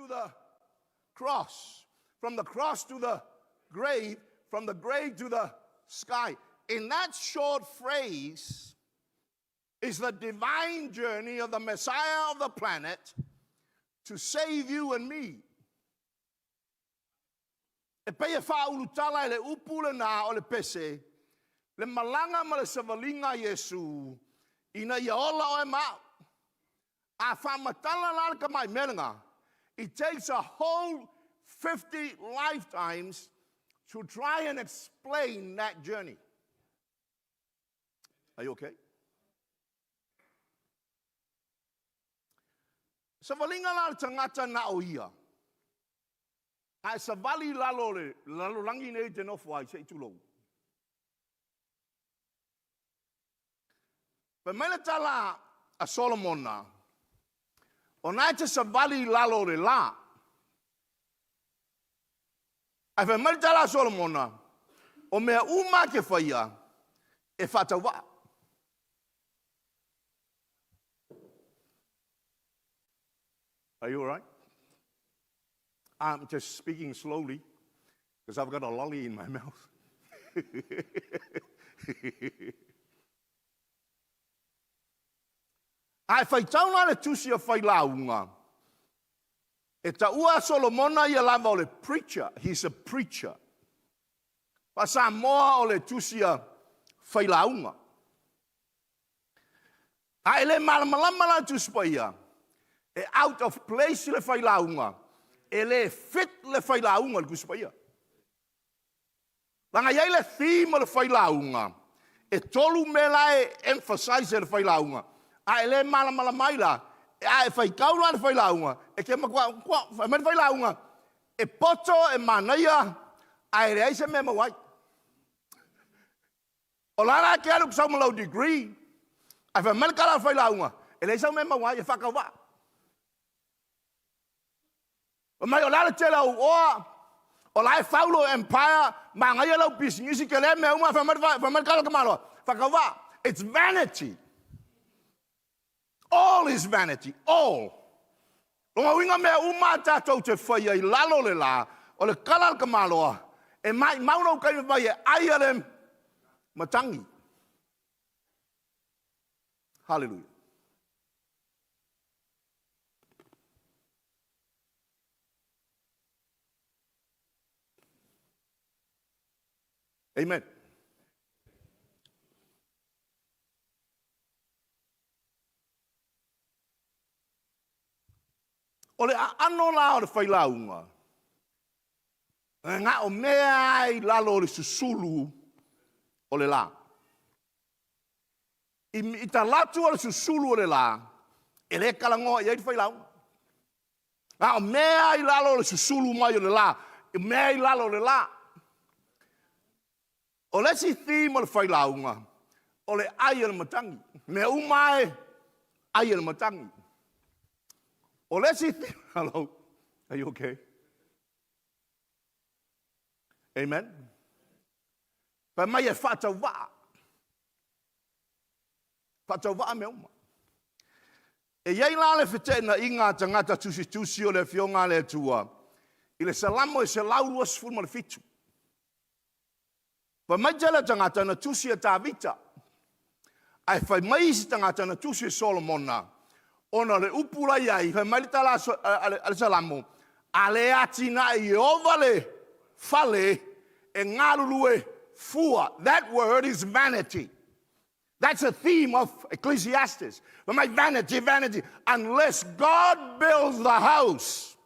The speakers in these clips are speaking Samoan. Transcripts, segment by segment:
to the cross, from the cross to the grave, from the grave to the sky. In that short phrase is the divine journey of the Messiah of the planet to save you and me. E pei e faaulutala e le upu lena o le pese, le malaga ma le savaliga a Iesu ina ia ola oe ma au. A faamatala la le tamai mea lena, it takes a whole 50 lifetimes to try and explain that journey. Are you okay? Savaliga la a le tagata na o ia, a e savali i lalo o le lalolagi nei e te nofo ai, se i tulou. Fai mai le tala a Solomona, o na e te savali i lalo o le la. Ae fai mai le tala a Solomona, o mea uma e te faia, e faatauvaa. Are you alright? I'm just speaking slowly because I've got a lolly in my mouth. Ae faitau la le tusi a Failauga, e taua a Solomona ia lava o le preacher, he's a preacher. Faa-Samoa o le tusi a Failauga. A e le malamalama la le Tusi Paia, e out of place le failauga, e le fit le failauga i le Tusi Paia. Leaga e i ai le theme o le failauga, e tolu mea la e emphasize e le failauga, a e le malamalama ai la, a e faitau la i le failauga, e te matua, fai mai le failauga, e poto, e manaia, ae leai se mea e maua ai. O la la e te alu e te sau ma lau degree, ae fai mai le tala a le failauga, e leai sau mea e maua ai, e faatauvaa. Fai mai o le a le tele o au oa, o la e fau lou empire, manaia lau pisinisi, tele mea uma, fai mai le tala a le tamaloa, faatauvaa. It's vanity. All is vanity, all. Lona uiga mea uma a tatou te faia i lalo o le la, o le tala a le tamaloa, e maimau lou taimi mai e ai a le matagi. Hallelujah. Amen. O le aano la o le failauga, e na o mea lava i lalo o le susulu o le la. I, i talatu o le susulu o le la, e le talanoa i ai le failauga. Na o mea i lalo o le susulu mai o le la, mea i lalo o le la. O le isi theme o le failauga, o le ai a le matagi. Mea uma e ai a le matagi. O le isi theme, hello, are you okay? Amen. Fai mai e faatauvaa. Faatauvaa mea uma. E i ai la le feteenaiga a tagata tusitusi o le Afioga a le Atua i le Salamo e 127. Fai mai tele o tagata na tusi e Tavita, ae fai mai isi tagata na tusi e Solomona, ona o le upu la i ai, fai mai le tala a le Salamo, a le atinae Ieova le fale, e galulue fua. That word is vanity. That's a theme of Ecclesiastes. Fai mai vanity, vanity. Unless God builds the house,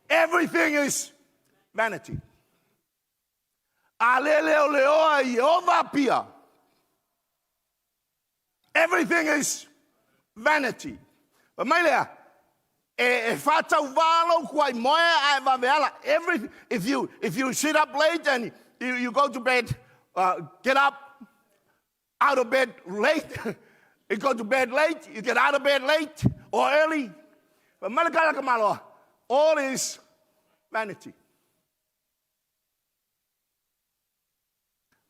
everything is vanity. A le leoleoa e Ieova Apia. Everything is vanity. Fai mai lea, e, e whātauvā lou kuai moe a e vaveala. Every, if, you, if you sit up late and you, you go to bed, uh, get up out of bed late, you go to bed late, you get out of bed late or early. Fai mai le kalaka maloa, all is vanity.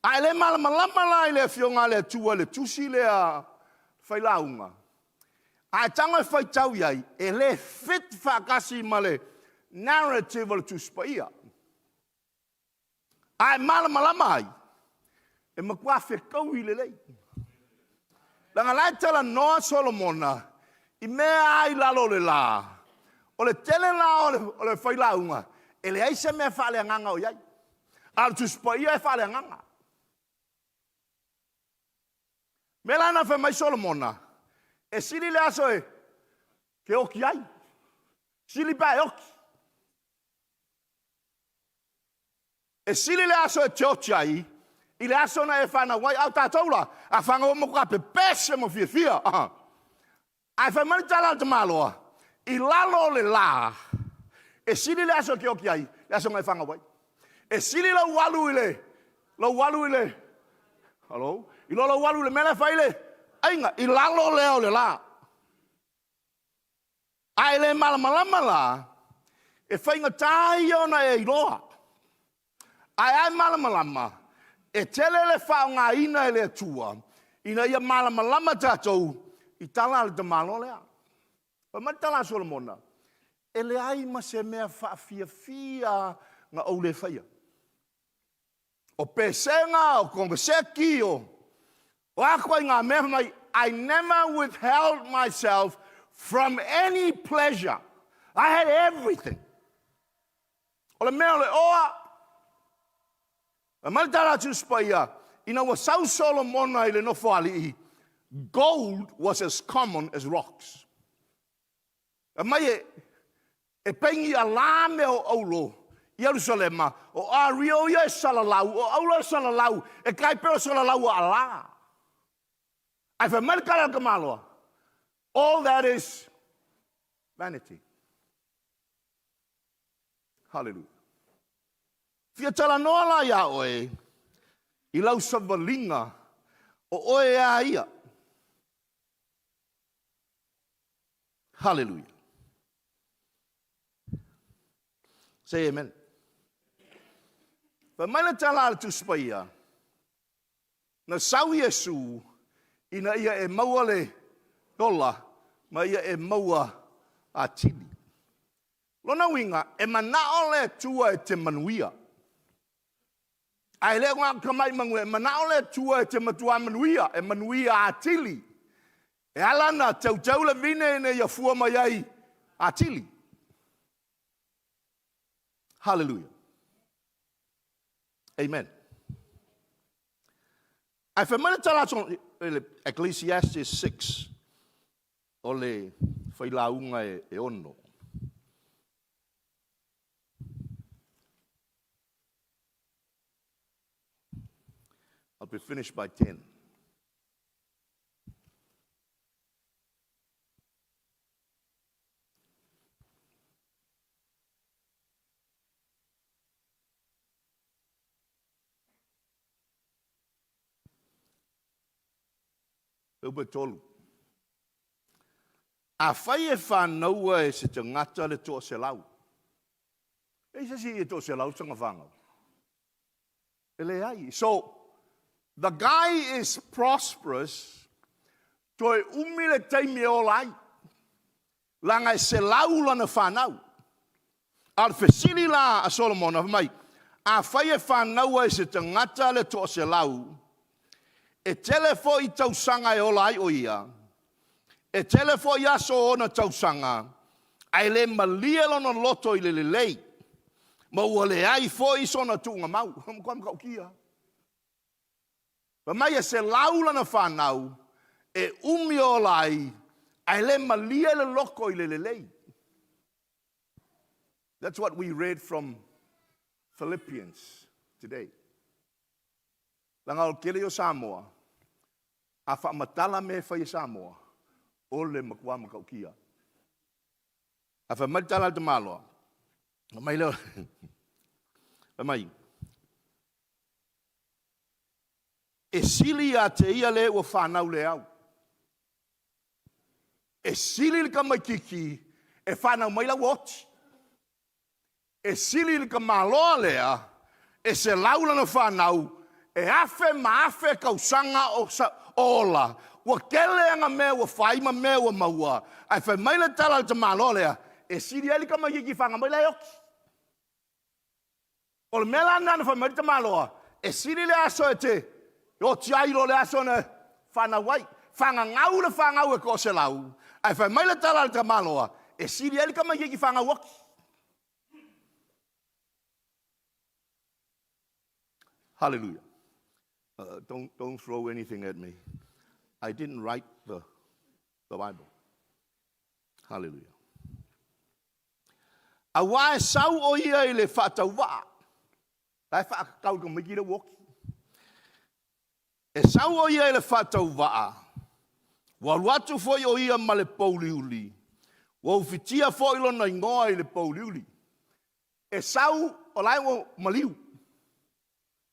A e le malamalama la i le Afioga a le Atua i le tusi lea failauga, a e tago e faitau i ai, e le fit faatasi ma le Narrative o le Tusi Paia. A e malamalama ai, e matua fetaui lelei. Leaga la e talanoa Solomona i mea lava i lalo o le la, o le tele la o le failauga, e leai se mea faaleagaga o i ai, a o le Tusi Paia e faaleagaga. O le mea la lena fai mai Solomona, e sili le aso e te oti ai, sili pe a e oti. E sili le aso e te oti ai i le aso na e fanau ai. A o tatou la, a fanau ua matua pepese ma fiafia. Ae fai mai le tala a le tamaloa, i lalo o le la, e sili le aso e te oti ai, le aso na e fanau ai. E sili lou alu i le, lou alu i le, hello? I lo lou alu i le mea la e fai ai le aiga, i lalo lea o le la. A e le malamalama la, e faigata ia ona e iloa. Ae a e malamalama, e tele le faaaogaina e le Atua ina ia malamalama tatou i tala a le tamaloa lea. Fai mai le tala a Solomona, e leai ma se mea faafiafia na ou le faia. O pesega, o koneseti, o a ituaiga mea, fai mai, I never withheld myself from any pleasure. I had everything. O le mea o le oa, fai mai le tala a Tusi Paia, ina ua sau Solomona i le nofoalii, gold was as common as rocks. Fai mai e, e peigi alā mea o auro i Ierusalema, o ario ia e salalau, o auro e salalau, e tai pei o le salalau o alā. Ae fai mai le tala a le tamaloa, all that is vanity. Hallelujah. Fia talanoa la iā oe i lau savaliga o oe a ia. Hallelujah. Say amen. Fai mai le tala a le Tusi Paia, na sau Iesu ina ia e maua le ola ma ia e maua atili. Lona uiga, e manao le Atua e te manuia. Ae le o na o tamai manuia, e manao le Atua e te matuā manuia, e manuia atili. E ala ona teuteu le vine ina ia fua mai ai atili. Hallelujah. Amen. Ae fai mai le tala a le Ecclesiastes 6, o le failauga e ono. I'll be finished by 10. Upu e tolu. Afai e fanaua e se tagata le toaselau, e i ai se isi e toaselau sana fanau? E leai. So, the guy is prosperous, toe umi le taimi e ola ai, leaga e selau lana fanau. A o le fesili la a Solomona, fai mai, afai e fanaua e se tagata le toaselau, e tele foi tausaga e ola ai o ia, e tele foi aso o ona tausaga, ae le malie lona loto i le lelei, ma ua leai foi sona tuugamau. Ua matua matautia. Fai mai e selau lana fanau, e umi ola ai, ae le malie le loto i le lelei. That's what we read from Philippians today. Leaga o le tele ia o Samoa, a faamatala mea e fai e Samoa, o le matua matautia. Ae fai mai le tala a le tamaloa, fai mai lea, fai mai, e sili ia te ia le ua fanau le au. E sili le tamaitiiti e fanau mai la ua oti. E sili i le tamaloa lea e selau lana fanau, e afe ma afe tausaga o ola, ua tele ana mea ua fai ma mea ua maua, ae fai mai le tala a le tamaloa lea, E sili ai le tamaitiiti fanau mai la e oti. O le mea la lena na fai mai ai le tamaloa, e sili le aso e te oti ai i lo le aso na fanau ai. Fagagau le fanau e toaselau, ae fai mai le tala a le tamaloa, e sili ai le tamaitiiti fanau oti. Hallelujah. Don't, don't throw anything at me. I didn't write the, the Bible. Hallelujah. Aua e sau o ia i le faatauvaa. La e faatatau i le tamaitiiti lea ua oti. E sau o ia i le faatauvaa, ua alu atu foi o ia ma le pouliuli, ua ufitia foi lona igoa i le pouliuli. E sau o la e ua maliu,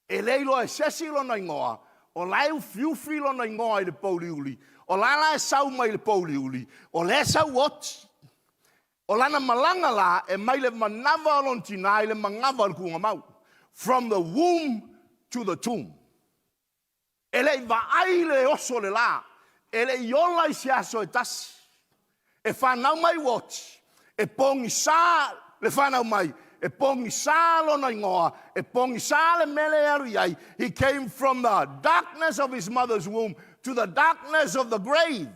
e le iloa e se isi lona igoa, o la e ufiufi lona igoa i le pouliuli, o la la e sau mai le pouliuli, o lea e sau ua oti. O lana malaga la, e mai le manava o lona tina i le manava o le tuugamau. From the womb to the tomb. E le i vaai le oso o le la, e le i ola i se aso e tasi. E fanau mai ua oti, e pogisa le fanau mai, e pogisa lona igoa, e pogisa le mea lea e alu i ai. He came from the darkness of his mother's womb to the darkness of the grave.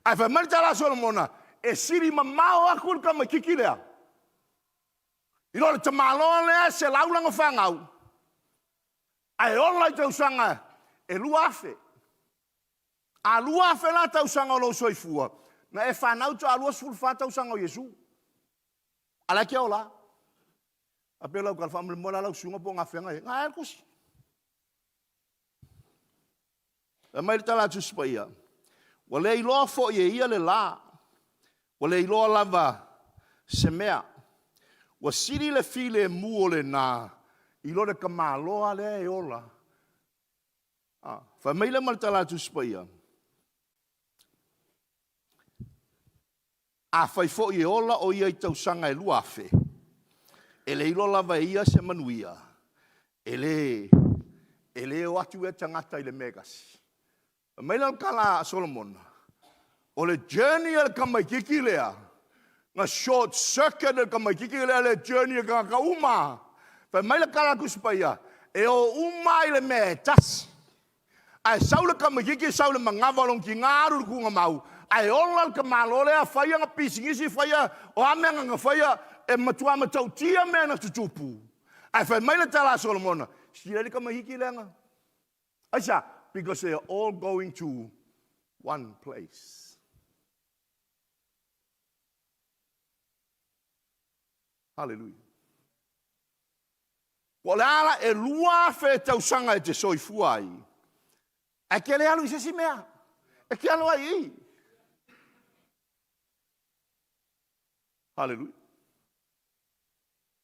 Ae fai mai le tala a Solomona, e sili mamao atu le tamaitiiti lea i lo le tamaloa lea e 100 lana fanau, ae ola i tausaga e 2000. A 2000 la tausaga o lou soifua, na e fanau faatoa 24 tausaga o Iesu. A o la e te ola. A pei o lau tala, faamolemole lava lau susuga po o gafea na e i ai. Na ae le tusi. Fai mai le tala a le Tusi Paia, ua le iloa foi e ia le la, ua le iloa lava se mea. Ua sili le filemu o lena i lo le tamaloa lea e ola. Ah, fai mai lea ma le tala a le Tusi Paia, Afai foi e ola o ia i tausaga e 2000, e le iloa lava e ia se manuia, e le, e le o atu ia tagata i le mea e tasi. Fai mai le tala a Solomona, o le journey a le tamaitiiti lea, na short circuit e le tamaitiiti lea le journey a tagata uma. Fai mai le tala a le Tusi Paia, e o uma lava i le mea e tasi. Ae sau le tamaitiiti sau i le manava o lona tina alu i le tuugamau, ae ola le tamaloa lea fai ana pisinisi, faia, o a mea na faia, e matua matautia mea na tutupu. Ae fai mai le tala a Solomona, sili ai le tamaitiiti lea na... Aisea? Because they are all going to one place. Hallelujah. Po o le a la, e 2000 tausaga e te soifua ai, ae te le alu i se isi mea. E te alu lava i i. Hallelujah.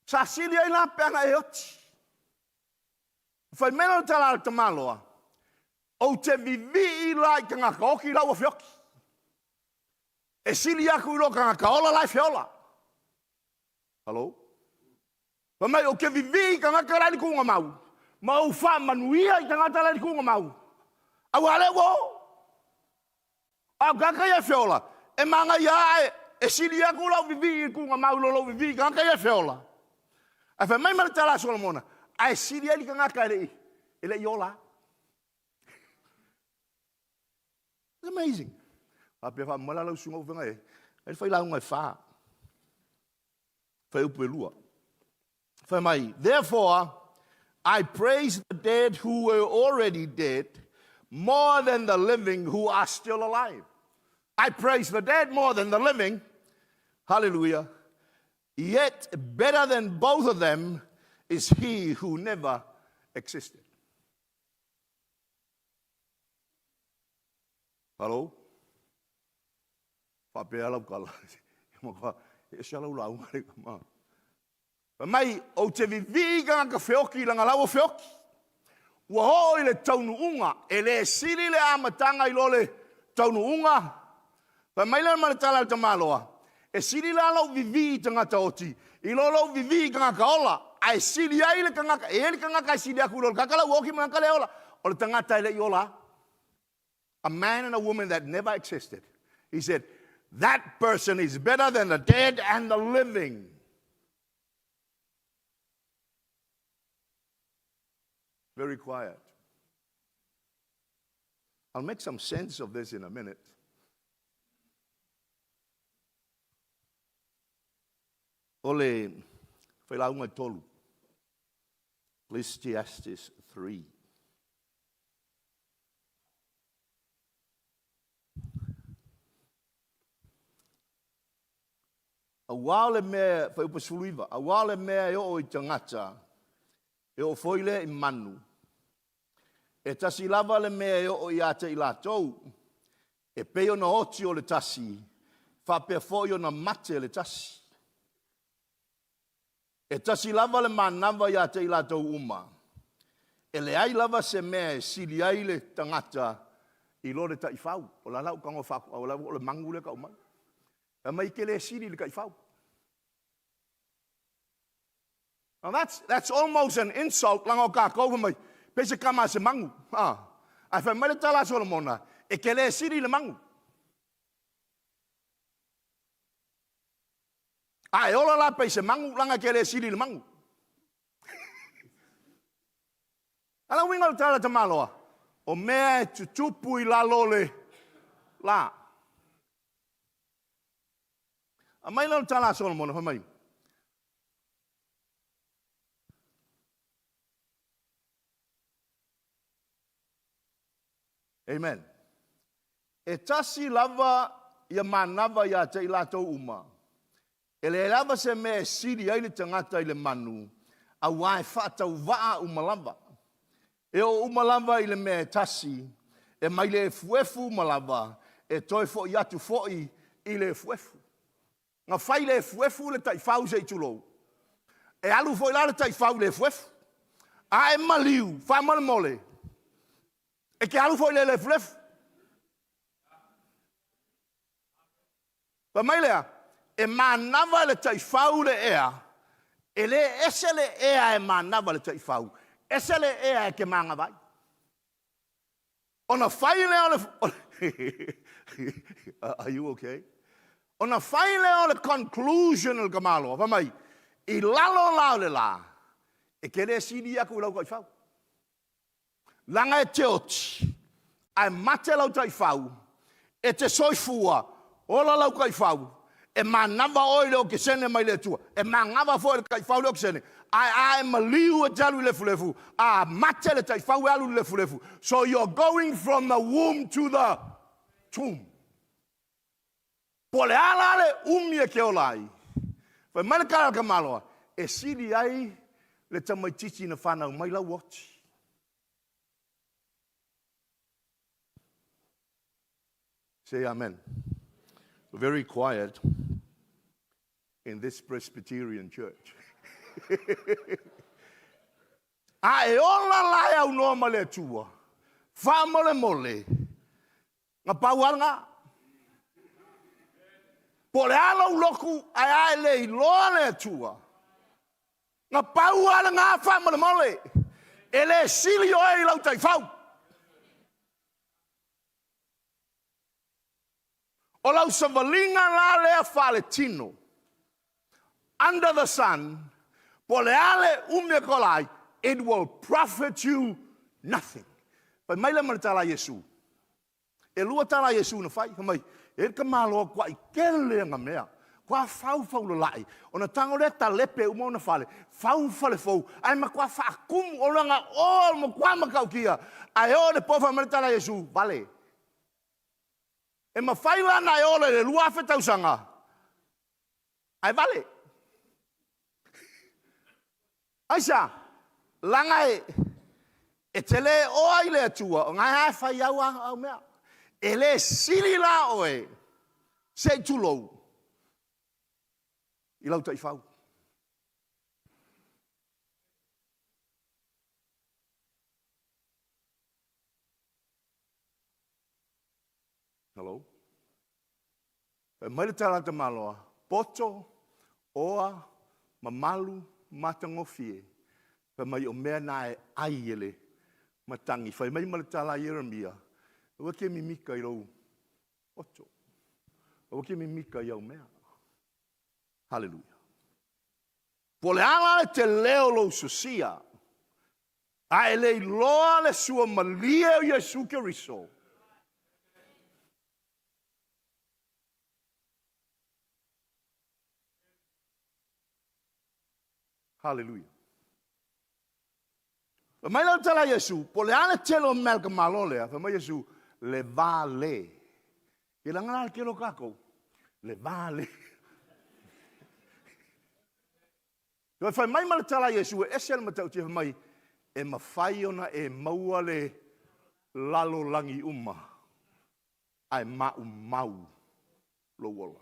Sa sili ai la pe ana e oti. Fai mai la le tala a le tamaloa, ou te vivii la i tagata oti la ua feoti. E sili atu i lo tagata ola la e feola. Hello? Fai mai, ou te vivii i tagata la e i le tuugamau, ma ou faamanuia i tagata la e i le tuugamau, aua o lea ua o. A o tagata ia e feola, e manaia lava e sili atu lau vivii i le tuugamau i lo lou vivii i tagata ia e feola. Ae fai mai ma le tala a Solomona, ae sili ai le tagata e le i, e le i ola. It's amazing. Faapea faamomoe la lau susuga ua feagai ai. Ai le failauga e fa. Fuaiupu e 2. Fai mai, therefore, I praise the dead who were already dead more than the living who are still alive. I praise the dead more than the living. Hallelujah. Yet better than both of them is he who never existed. Hello? Faapea lau tala, matua ese lau lauga le tama. Fai mai, ou te vivii i tagata feoki leaga la ua feoki. Ua oo i le taunuuga, e le sili le amataga i lo le taunuuga. Fai mai lea ma le tala a le tamaloa, e sili la lou vivii i tagata oti i lo lou vivii i tagata ola. Ae sili ai le tagata, e i ai le tagata e sili atu i lo le tagata la ua oti ma le tagata le ola. O le tagata e le i ola. A man and a woman that never existed. He said, That person is better than the dead and the living. Very quiet. I'll make some sense of this in a minute. O le failauga e tolu. Ecclesiastes 3. Auā o le mea, fuaiupu 19, auā o le mea e oo i tagata, e oo foi lea i manu. E tasi lava le mea e oo ia te i latou, e pei ona oti o le tasi, faapea foi ona mate le tasi. E tasi lava le manava ia te i latou uma, e leai lava se mea e sili ai le tagata i lo le taifau. O la la ou tago fa, o le manu lea tau mai. Fai mai e te le sili i le taifau. Now that's, that's almost an insult, leaga o tatou fai mai, pei se tama a se manu. Ah. Ae fai mai le tala a Solomona, e te le sili i le manu. A e ola la pei se manu, leaga e te le sili i le manu. A le uiga o le tala tamaloa, o mea e tutupu i lalo o le la. Aumai lea o le tala a Solomona, fai mai, Amen. E tasi lava ia manava ia te i latou uma, e leai lava se mea e sili ai le tagata i le manu, auā e faatauvaa uma lava. E oo uma lava i le mea e tasi, e mai le efuefu uma lava, e toe foi atu foi i le efuefu. Na fai i le efuefu le taifau se i tulou, e alu foi la le taifau i le efuefu. A e maliu, faamolemole, e te alu foi i le lefulefu. Fai mai lea, e manava le taifau le ea, e le ese le ea e manava le taifau, ese le ea e te manava ai. Ona fai lea o le... Are you okay? Ona fai lea o le conclusion o le tamaloa, fai mai, i lalo la o le la, e te le sili atu i lau taifau. Leaga e te oti, ae mate lau taifau, e te soifua, ola lau taifau, e manava oe i le okesene mai le Atua, e manava foi le taifau le okesene, ae a e maliu e te alu i le lefulefu, a mate le taifau e alu i le lefulefu. So you're going from the womb to the tomb. Po o le a la le umi e te ola ai, fai mai le tala a le tamaloa, e sili ai le tamaitiiti na fanau mai lau oti. Say amen. Very quiet in this Presbyterian church. A e ola la e aunoa ma le Atua, faamolemole, na pau lava lena. Po o le a lou lotu ae a e le iloa le Atua, na pau lava lena faamolemole. E le sili oe i lau taifau. O lau savaliga la lea faaletino, under the sun, po o le a le umi e ola ai, it will profit you nothing. Fai mai lea ma le tala a Iesu. E lua tala a Iesu na fai, fai mai, e le tamaloa kuai tele ana mea, kua faufaulala'i, ona tago lea talepe uma ona fale, fau fale fou, ae matua faatumu, o lana oa o le matua matautia, ae oo i le po fai mai le tala a Iesu, vale. E mafai la ona e ola i le 2000 tausaga, ae vale. Aisea? Leaga e, e te le oa i le Atua, o na e fai au au mea. E le sili la oe, se i tulou, i lau taifau. Hello? Fai mai le tala a tamaloa, poto, oa, mamalu, matagofie. Fai mai o mea na e ai e le matagi. Fai mai ma le tala a Ieremia, aua te mimika i lou poto. Aua ke mimika i au mea. Haleluia. Po o le a la le tele o lou sosia, a e le iloa le suamalie o Iesu Keriso, Haleluia. Fai mai la le tala a Iesu, po o le a le tele o mea a le tamaloa lea, fai mai Iesu, le va le. Ia leaga la le tele o tatou, le va le. Toe fai mai ma le tala a Iesu e ese le matautia, fai mai, e mafai ona e maua le lalolagi uma, ae maumau lou ola.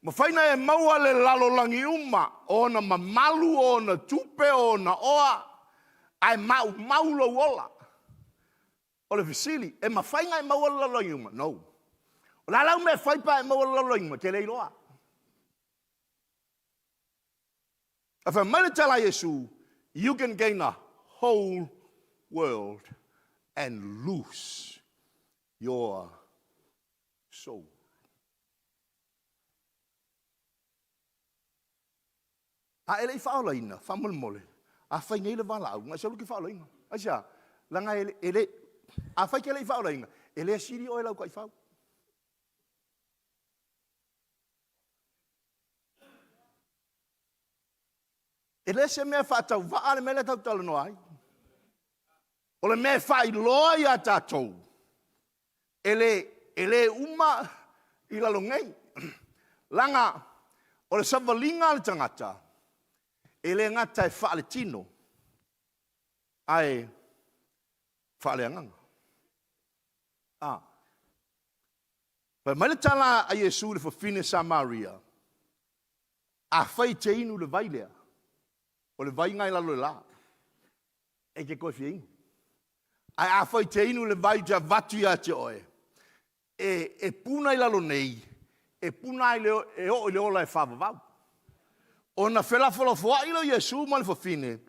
Mafai ona e maua le lalolagi uma, o ona mamalu, o ona tupe, o ona oa, ae maumau lou ola. O le fesili, e mafai ona e maua le lalolagi uma? No. O le a lau mea e fai pe a e maua le lalolagi uma? E te le iloa. Ae fai mai le tala a Iesu, you can gain the whole world and lose your soul. A e le i faaolaina, faamolemole, afai nei le valaau, na o se alu e te faaolaina. Aisea? Leaga e, e le, afai e te le i faaolaina, e le sili oe i lau taifau. E le se mea faatauvaa le mea lea tatou te talanoa ai. O le mea e faailoa ia tatou, e le, e le uma i lalo nei. Leaga o le savaliga a le tagata, e le gata e faaletino, ae faaleagaga. A. Fai mai le tala a Iesu i le fafine Samaria, Afai e te inu i le vai lea, o le vai lena i lalo i le la, e te toe fia inu. Ae afai e te inu i le vai ou te avatu ia te oe, e, e puna i lalo nei, e puna i le, e oo i le ola e faavavau. Ona felafolafoai lea o Iesu ma le fafine,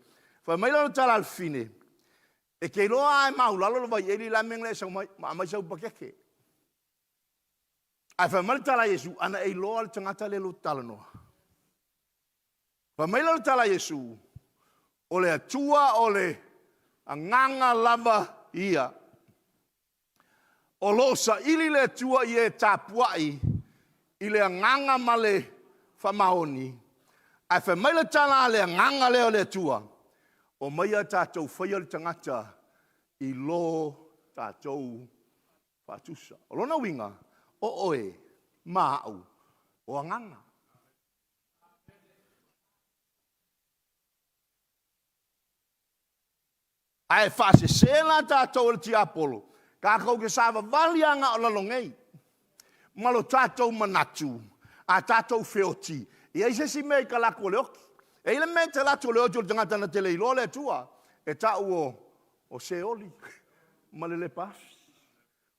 fai mai lana tala a le fafine, e te iloa lava e maulalo le vaieli, o le a le mea na e sau mai, ma aumai sau pakeke. Ae fai mai le tala a Iesu, ana e iloa le tagata lea lua te talanoa. Fai mai la le tala a Iesu, o le Atua o le agaga lava ia. O lo o saili le Atua i e tapuai i le agaga ma le faamaoni. Ae fai mai le tala a le agaga lea o le Atua, omaia tatou faia le tagata i lo tatou faatusa. O lona uiga, o oe ma au, o agaga. Ae faasese la tatou e le tiapolo, tatou te savavali lava na o lalo nei ma lo tatou manatu, a tatou feoti, e i ai se isi mea i talaatu o le oti. E i ai le mea i talaatu o le oti o le tagata na te le iloa le Atua, e tau o, o Seoli ma le lepa afi.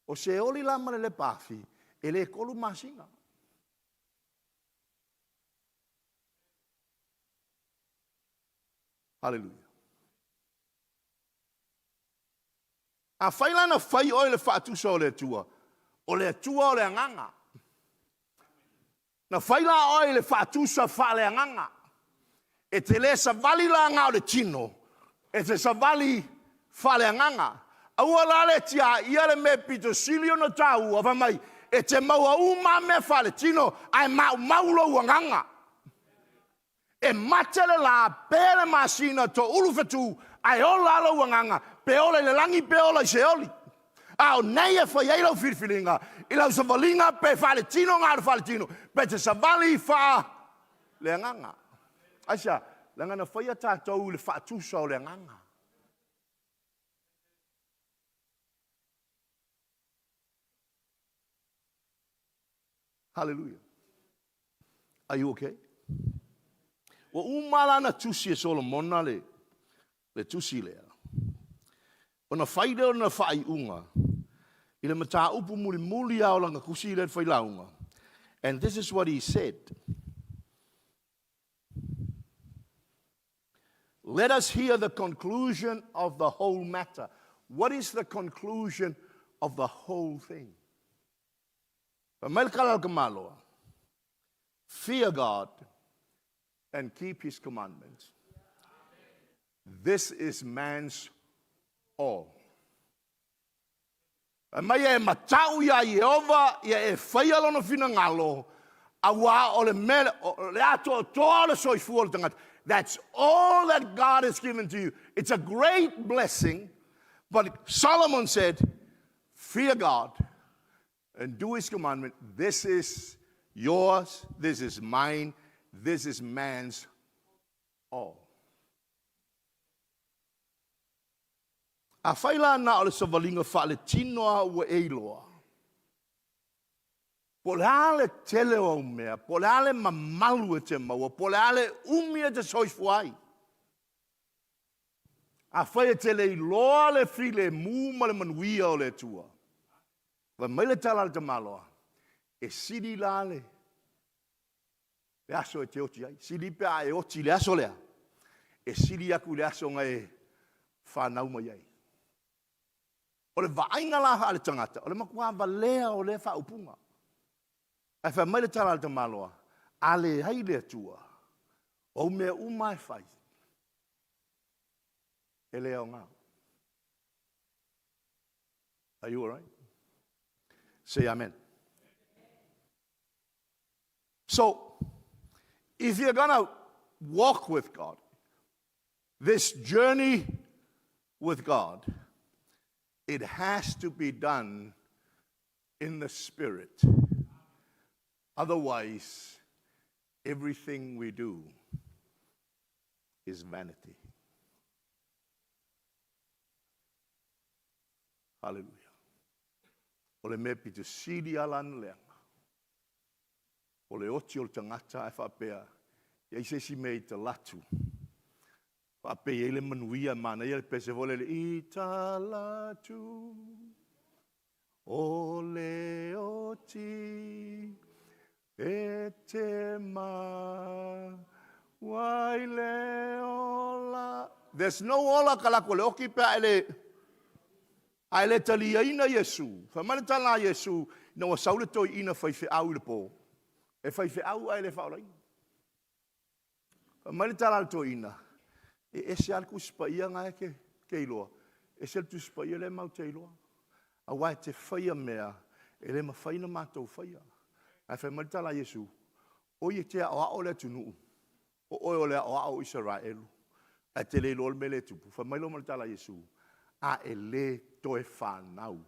O Seoli la ma le lepa afi, e le 3 masina. Haleluia. Afai la na fai oe i le faatusa o le Atua, o le Atua o le agaga. Na fai la oe i le faatusa faaleagaga. E te le savali la na o le tino, e te savali faaleagaga. Aua la le tiaia le mea pito sili ona taua, fai mai, e te maua uma lava mea faaletino, ae maumau lou agaga. E mate le la, pe le masina, toulu fetu, ae ola lava lou agaga, pe ola i le lagi pe ola i Seoli. A o nei e fai ai lau filifiliga i lau savaliga pe faaletino na o le faaletino, pe te savali faaleagaga. Aisea? Leaga na faia tatou i le faatusa o le agaga. Hallelujah. Are you okay? Ua uma la na tusi e Solomona le, le tusi lea. Ona fai lea o lana faaiuga i le mataupu mulimuli lava o lana tusi lea i le failauga. And this is what he said. Let us hear the conclusion of the whole matter. What is the conclusion of the whole thing? Fai mai le tala a le tamaloa, Fear God and keep His commandments. This is man's all. Fai mai e matau iā Ieova ia e faia lona finagalo, auā o le mea, o le atoatoa o le soifua o le tagata. That's all that God has given to you. It's a great blessing, but Solomon said, fear God and do his commandment. This is yours, this is mine, this is man's all. Afai la na o le savaliga faaletino lava ua e iloa, po o le a le tele o au mea, po o le a le mamalu e te maua, po o le a le umi e te soifua ai, afai e te le iloa le filemu ma le manuia o le Atua, fai mai le tala a le tamaloa, e sili la le aso e te oti ai. Sili pe a e oti i le aso lea, e sili atu i le aso na e fanau mai ai. O le vaaiga la a le tagata, o le matua valea o lea faaupuga. Ae fai mai le tala a le tamaloa, a leai le Atua, o au mea uma lava e fai, e le aoga. Are you alright? Say amen. So, if you're gonna walk with God, this journey with God, it has to be done in the Spirit. Otherwise, everything we do is vanity. Hallelujah. O le mea pito sili ala na leaga. O le oti o le tagata ae faapea, e i ai se isi mea i talatu, faapea e i ai le manuia, manaia le pese foi lele, i talatu o le oti e te maua i le ola. There's no ola talaatu o le oti pe a e le a e le taliaina Iesu. Fai mai le tala a Iesu ina ua sau le toeaina faifeau i le po. E faifeau ae le faaolaina. Fai mai le tala a le toeaina, e ese lava le Tusi Paia na e te iloa, ese le Tusi Paia lea matou te iloa. Aua e te faia mea e le mafai ona matou faia. Ae fai mai le tala a Iesu, oi e te aoao le atunuu, o oe o le aoao o Isaraelu, ae e te le iloa le mea lea e tupu. Fai mai loa ma le tala a Iesu, a e le toe fanau,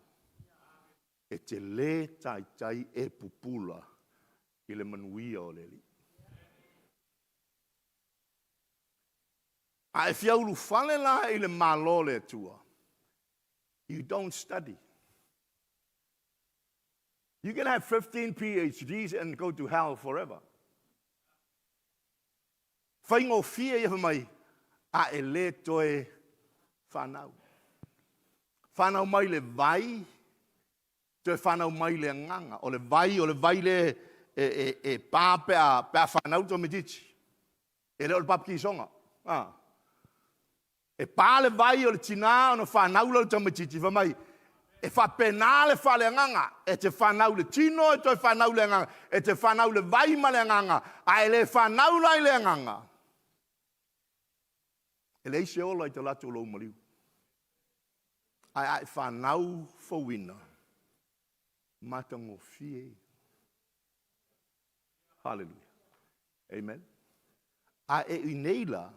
e te le taitai e pupula i le manuia o le Alii. A e fia ulufale la i le Malo o le Atua, you don't study. You can have 15 PhDs and go to hell forever. Faigofie ia fai mai, a e le toe fanau. Fanau mai le vai, toe fanau mai le agaga. O le vai, o le vai le e pa pe a fanau le tamaitiiti. E le o le papatisoga. Ah. E pa le vai o le tinā ona fanau lea o le tamaitiiti, fai mai, e faapena le faaleagaga, e te fanau i le tino, e toe fanau i le agaga, e te fanau i le vai ma le agaga, a e le fanau la i le agaga, e leai se ola i talaatu o lou maliu. Ae a e fanau fouina, matagofie ia. Hallelujah. Amen. A e i nei la,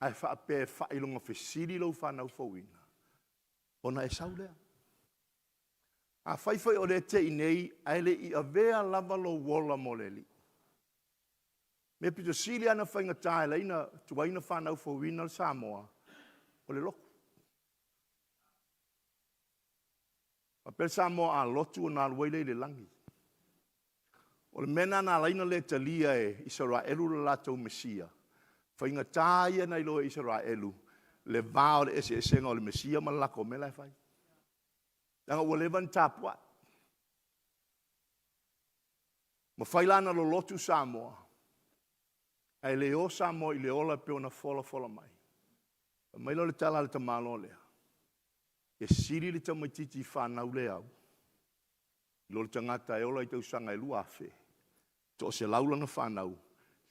ae faapea e faailoga fesili lou fanau fouina, ona e sau lea. Afai foi o lea e te i nei ae le i avea lava lou ola mo le Alii, mea pito sili lava ona faigata e ala ai ona tuai ona fanau fouina le Samoa, o le lotu. Faapea le Samoa a lotu ona alu ai lea i le lagi. O le mea lena na ala ai ona le talia e Isaraelu le latou Mesia. Faigata ia ona iloa e Isaraelu le va o le eseesega o le Mesia ma le latou mea la e fai. Leaga ua leva ona tapuai. Mafai la ona lolotu Samoa, ae le o Samoa i le ola e pei ona folafola mai. Fai mai lea o le tala a le tamaloa lea, e sili le tamaitiiti fanau le au. I lo le tagata e ola i tausaga e 2000, 100 lana fanau,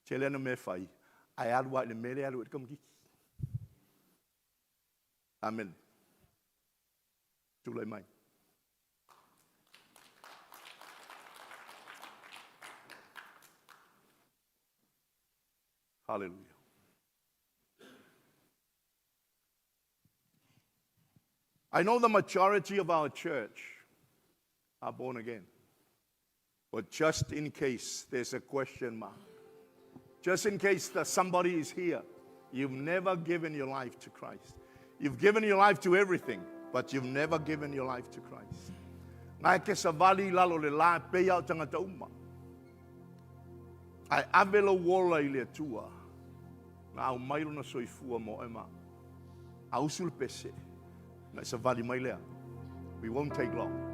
tele ana mea e fai, ae alu lava i le mea lea e alu ai le tamaitiiti. Amene. Tulai mai. Hallelujah. I know the majority of our church are born again. But just in case there's a question mark, just in case that somebody is here, you've never given your life to Christ. You've given your life to everything, but you've never given your life to Christ. Ngai ke savali lalo le la pe au tangata uma. Ae ave lou ola i le Atua, na aumai lona soifua mo oe ma. A usu le pese, na e savali mai lea. We won't take long.